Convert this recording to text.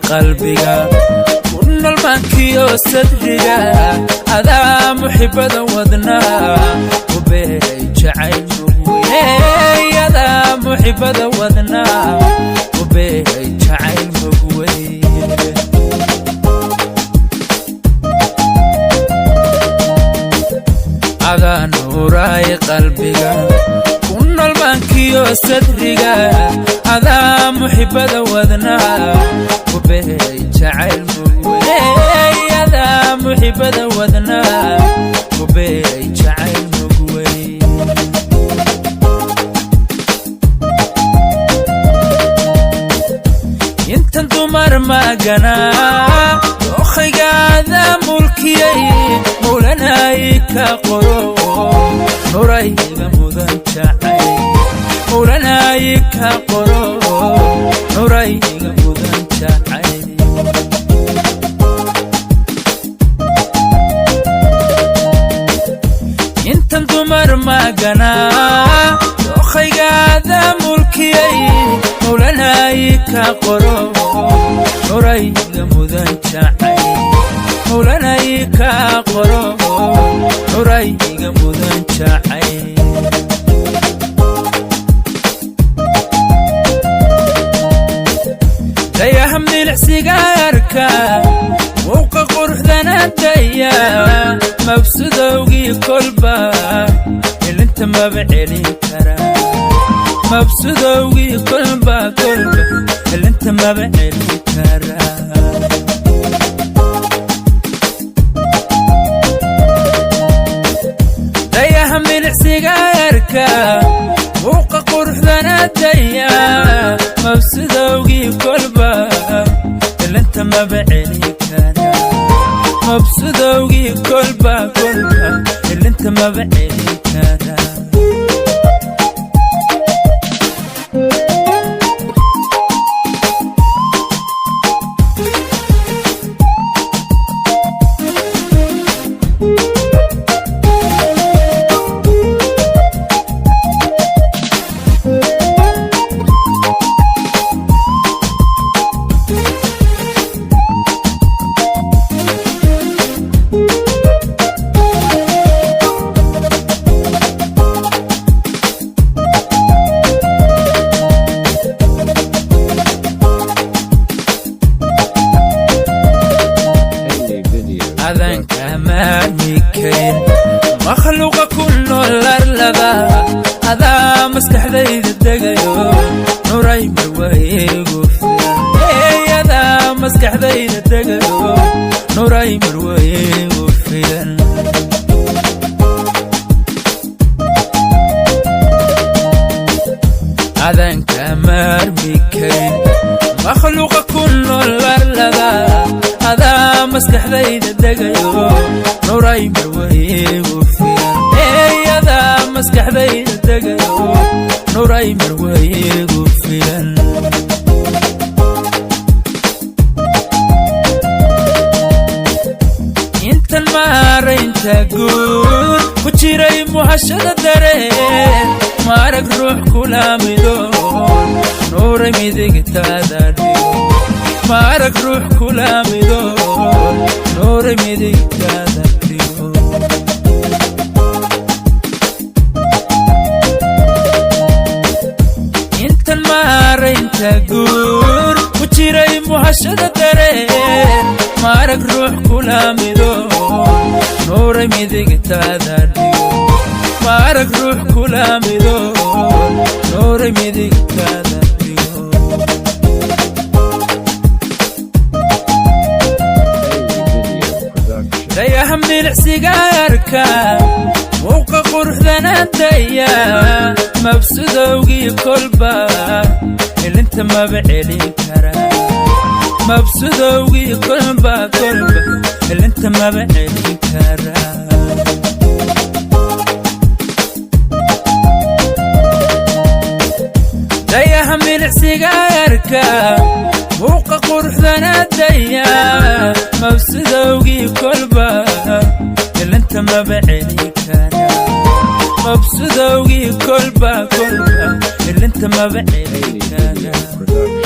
Qalbiga ku nolmaankiyo sadriga, adaa muxibada wadnaa ku beeray jacayl mugwey, adaa muxibada wadnaa ku beeray jacayl mugwey. Adaa nuuraay qalbiga ku nolmaankiyo sadriga, adaa muxibada wadnaa ku beeray jacayl mugwey, adaa muxibada wadnaa ku beeray jacayl mugwey. Intan dumar maaganaa dookhaygaada mulkiyey, mawlanay ka qoro nurayga mudan jacay, mawlanay ka qoro nurayga mudan jacay. Intan dumar maaganaa dookhaygaada mulkiyey, mawlanay ka qoro nurayga mudan jacay, mawlanay ka qoro nurayga mudan jacay. Dayaha milicsiga arka, muuqa quruxdana daya, mabsudowgii kolba ilinta maba celin kara, mabsudowgii kolba kolba ilinta maba celin kara. Dayaha milicsiga arka, muuqa quruxdana daya, mabsudowgii kolba ilinta maba celin kara, mabsudowgii kolba kolba ilinta maba celin kara. Henley Video Adanka Production. Maarmi karin makhluuqa ku nool arlada, adaa maskaxdayda degayo nuray marwaygu filan. Ey, adaa maskaxdayda degayo nuray marwaygu filan. Adanka maarmi karin makhluuqa ku nool arlada, adaa maskaxdayda degayo nuray marwaygu filan. Ey, adaa maskaxdayda degayo nuray marwaygu filan. Intan maaraynta guud ku jiray muhashada dareen, maarag ruux kula mido nuuray midigtaada dhigo, maarag ruux kula mido nuuray midigtaada dhigo. Intan maaraynta guur ku jiray muhashada dareen, maarag ruux kula mido nuuray midigtaada dhigo, maarag ruux kula mido nuuray midigtaada dhigo. Henley Video Production. Dayaha milicsiga arka, muuqa quruxdana daya, mabsudowgii kolba ilinta maba celin kara, mabsudowgii kolba kolba ilinta maba celin kara. Dayaha milicsiga arka, muuqa quruxdana daya, mabsudowgii kolba ilinta maba celin kara, mabsudowgii kolba kolba ilinta maba celin Henley kara. Video Production.